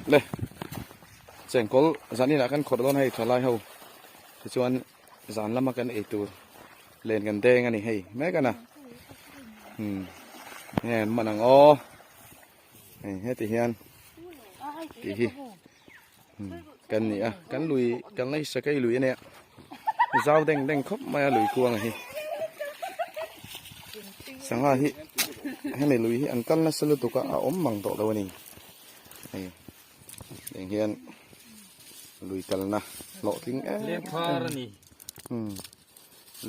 Le chengkawl zanin ah kan khawrh dawn hei thalai ho tichuan zan lama kan ei tur len kan deng a ni hei mek a na umm nge an man ang aw hei heti hian tih hi kan ni a kan lui kan lei sakei lui a nia zau deng deng khawp mai a lui kuang a hi sangha hi hemi lui hi an kal nasa lutuk a a awm mang tawh lo a ni hei eng hian lui kalna hlawhtling em leng phar a ni um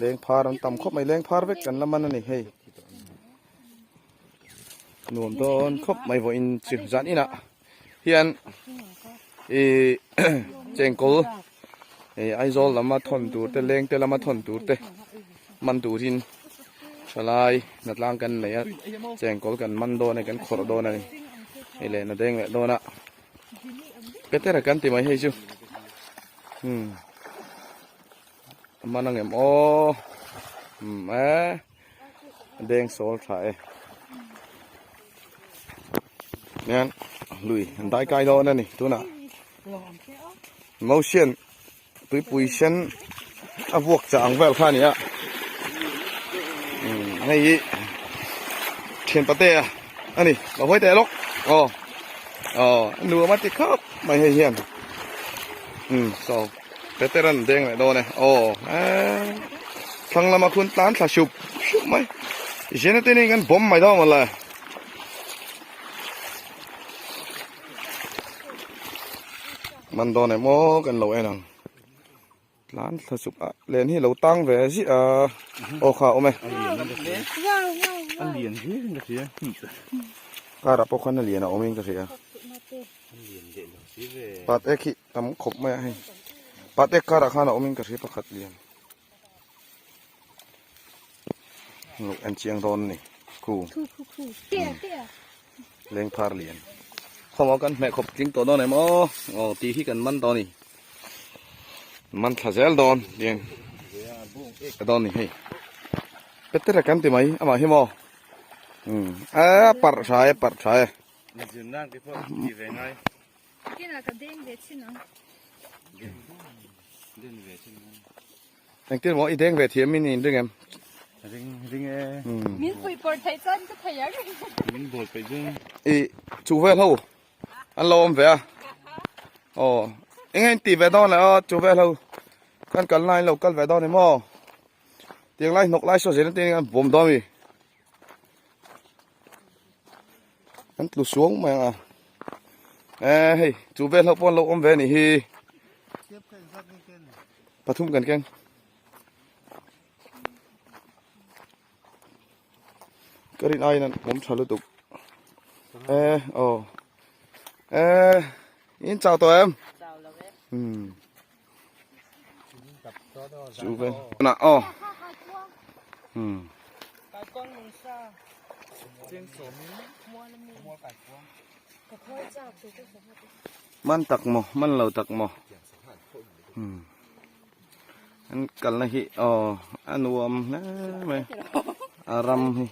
leng phar an tam khawp mai leng phar vek kan la man a ni hei nuam dawn khawp mai vawiin chu zan inah hian ih chengkawl ih Aizawl lama thawn tur te leng te lama thawn tur te man turin thalai hnatlang kan nei a chengkawl kan man dawn a kan khawrh dawn a ni hei leh na deng leh dawn a petera kan ti mai hei chu umm a man ang em aw umm eh deng sawl tha e hian lui an dai kai dawn a ni tunah motion tuipui sen a vuak chah ang vel kha a ni a umm hei hi thian pate a a ni lo hawi teh lawk aw aw a nuam a ti khawp mai hei hian umm saw Peter an deng leh dawn e aw eee thlang lama khun tlan thla sup sup mai zena te nen kan bawm mai dawn mawle. Man dawn em aw kan lo en ang tlan thla sup a len hi lo tang ve ziah a aw kha a awm e a lian viau in ka hria kar ah pawh khan a lian a awm in ka hria pat ek hi tam khawp mai a hei pat ek kar ah khan a awm in ka hria pakhat lian Luk en chiang dawn a ni khu leng phar lian khawm kan hmeh khawp tling tawh dawn em aw aw tih hi kan man dawn a ni man thla zel dawn tiang ka dawn a ni hei petera kan ti mai amah hi maw umm a parh tha e parh tha e. Engtin maw i deng ve thiam in in ring em? Ring ring e. Min pui pawr theih chuan ka thei ang. Min bawl peih chuan. I chu vel ho an lo awm ve a. Aw eng in ti ve dawn le aw chu vel ho kan kal na in lo kal ve dawn ni maw? Tiang lai hnawk lai saw zel te an bawm dawn mi. An tlu suang mai ang a. Eh hei chu vel ho pawh an lo awm ve a nih hi. Pathum kan keng. Ka rin aiin an awm tha lutuk. Eh aw. Eh in chau tawh em? Chau lo e. Hmm. Chu vel. Na aw. Hmm. Man tak maw man lo tak maw hmm an kalna hi aw a nuam hle mai a ram hi.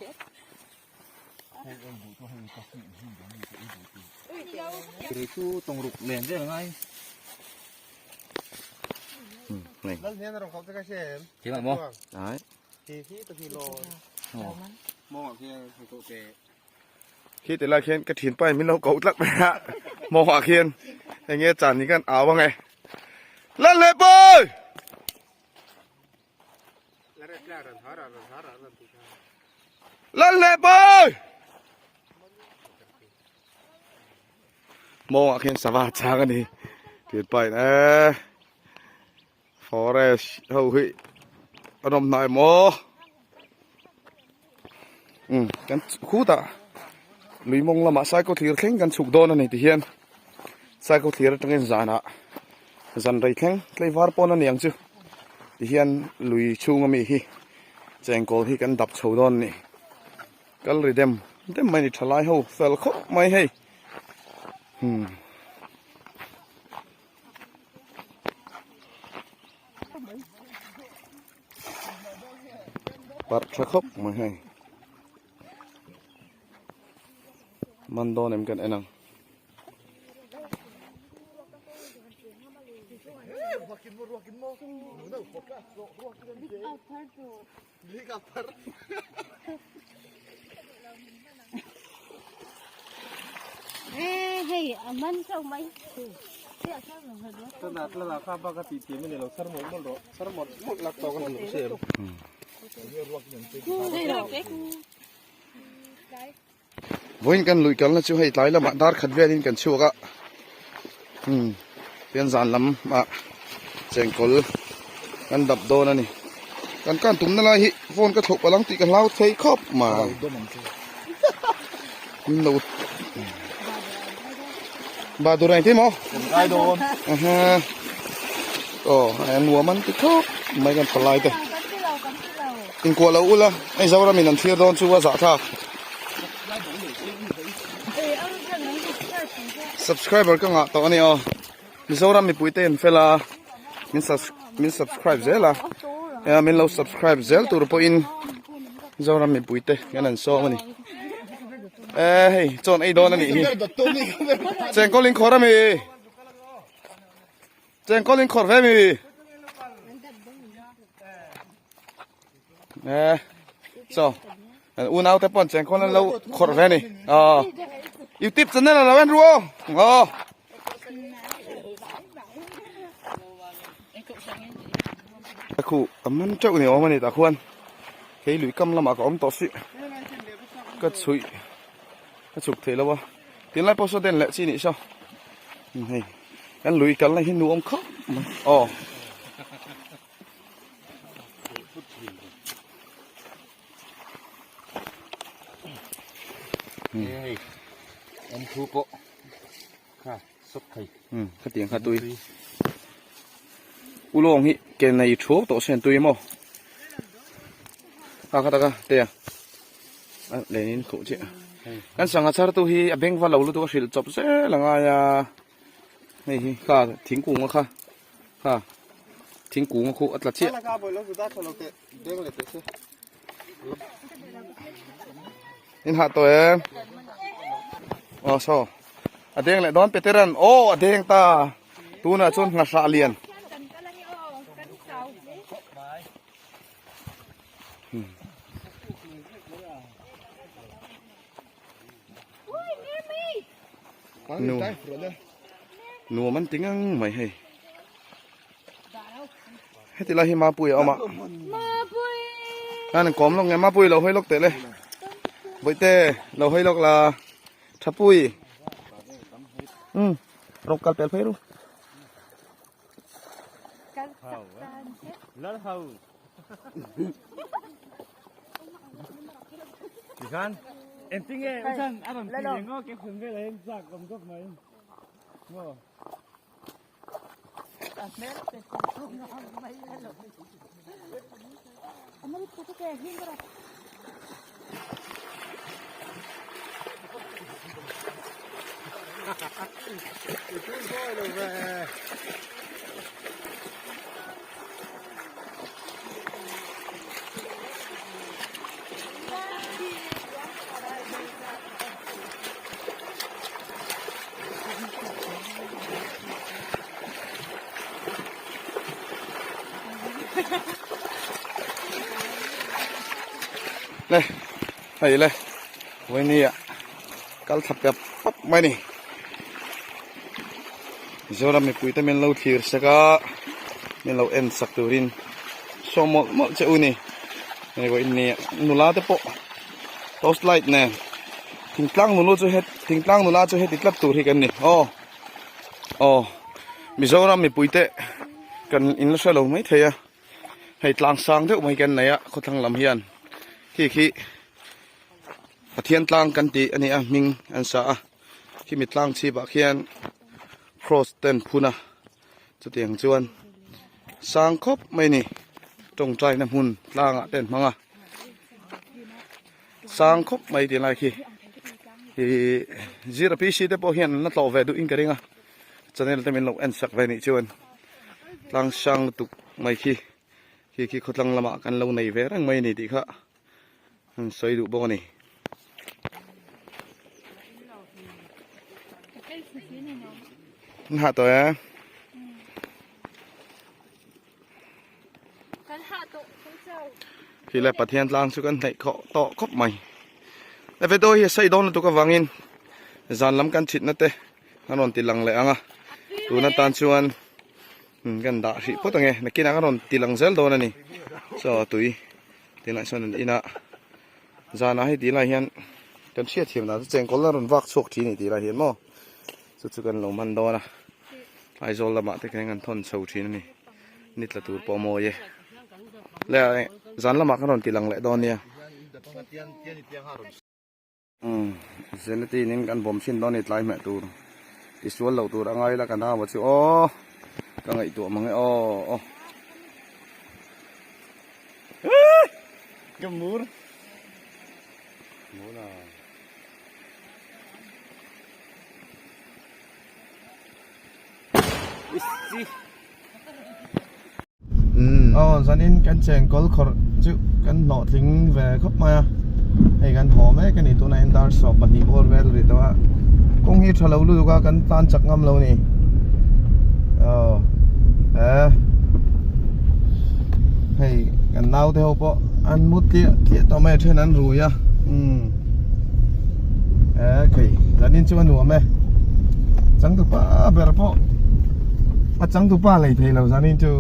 Khi ti lai khian ka thin pa in min lo ko tlat mai a mawngah khian eng nge chan hi khan au ang e Lalhlepawi! Lalhlepawi! Mawngah khian sava chang a ni thin pa in e Forest ho hi an awm hnai maw um kan khutah lui mawng lamah cycle thlir thleng kan chhuk dawn a ni ti hian cycle thlir atangin zanah zan rei thleng tlaivar pawn a ni ang chu ti hian lui chhung ami hi chengkawl hi kan dap chho dawn a ni kal ri dem dem mai a ni thalai ho fel khawp mai hei hmm. Parh tha khawp mai hei man dawn em kan en ang. Vawiin kan lui kalna chu hei tlai lamah dar khat velin kan chhuak a umm tian zan lamah chengkawl kan dap dawn a ni kan kan tumna lai hi phone ka thlauh palh ang tih ka hlau thei khawp mai lo ba tur engtin maw aw nuam an ti khawp mai kan palai te. Inkuah lo ula, hei Zoramin an thlir dawn chu a zahthlak. Subscriber ka ngah tawh a ni aw. Mizoram mipui te an fel a, min min subscribe zel a. Ea min lo subscribe zel tur pawhin Zoram mipui te hian an sawm a ni. E hei chawn ei dawn a nih hi. Chengkawl inkhawr a mi. Chengkawl in khawr ve mi. Eh, so, unau te pon chengkawl an lo khawr ve ni. Oh. YouTube channel a lo en ru o. Oh. Khu a man teuh ni awm a ni tah khuan hei lui kam lamah ka awm tawh si ka chhuih ka chhuk thei lo a Tinlai pawh saw den leh chi nih saw hei kan lui kalna hi nuam khawp mai aw. Hei an thu pawh kha sawt thei. Khatiang kha tui. Ulawng hi ke nei thuau tawh se an tui maw? A kha taka te a lenin khuh chiah. Kan sangha chhar tu hi a beng va lo lutuk a hrilh chawp zel a ngai a. Hei hi kha thingkung a kha kha thingkung a khuh a tla chiah. In hah tawh em? Aw saw a deng leh dawn Peteran aw a deng ta tunah chuan nghahrah lian. Nu nuam an ti ngang mai hei. Heti lai hi Mapui a awm a. An kawm lawk nge Mapui lo hawi lawk teh le. Bawihte lo hawi lawk la Thapui. Um rawk kal pel phei ru. Lal ho. Tikhan engtinge uchan a rawn ti leh ngawt ke hun velah hian chak awm khawp mai. Maw. Le hei le vawinia kal thla pep pap mai ni Mizoram mipui te min lo thlir sek a min lo en sak turin sawm mawlh mawlh che u ni hei vawinia nula te pawh torch light nen thingtlang nulu chu het thingtlang nula chu heti tlat tur hi kan ni aw aw Mizoram mipui te kan in la hre lo mai thei a hei tlang sang deuh mai kan nei a khawthlang lam hian khi khi Pathian tlang kan tih a ni a hming an sa a khimi tlang chhip ah khian cross te an phun a chutiang chuan sang khawp mai a ni tawngtai na hmun tlang ah te an hmang a sang khawp mai tih lai khi ihh zira PC te pawh hian an la tlawh ve duh in ka ring a channel te min lo en sak ve nih chuan tlang sang lutuk mai khi khi khi khawtlang lamah kan lo nei ve reng mai a ni tih kha an sawi duh bawk a ni. An hah tawh e. Khi le Pathian tlang chu kan hnaih khawh tawh khawp mai. Le vedo hi a sawi dawn lutuk avangin zan lam kan thitna te an rawn ti lang leh ang a. Tun atan chuan kan dah hrih phawt ange. Nakinah kan rawn ti lang zel dawn a ni. Chaw tui tinah sawn an in a. Zanah hei tih lai hian kan hriatthiam dan chu chengkawl a rawn vak chhuak thin a ni tih lai hian maw chu chu kan lo hman dawn a Aizawl lamah te khan kan thawn chho thin a ni ni tla tur pawh a mawi e le zan lamah kan rawn ti lang leh dawn nia umm gelatin in kan bawm chhin dawn a ni tlai hmeh tur tisual loh tur a ngai la ka nau a chu aw ka ngaihtuah mang e aw aw. Ka mur. Mur a. Isi. Um. Aw zanin kan chengkawl khawrh chu kan hlawhtling ve khawp mai a. Hei kan haw mek a ni tunah hian dar 12 bawr vel ri tawh a. Kawng hi tha lo lutuk a kan tan chak ngam lo ni. Aw. Eh. Hei kan nau te ho pawh an mu tliah tliah tawh mai a then an rui a. Umm. Eh khei zanin chu a nuam e. Changtupa ber pawh a changtupa lei thei lo zanin chu.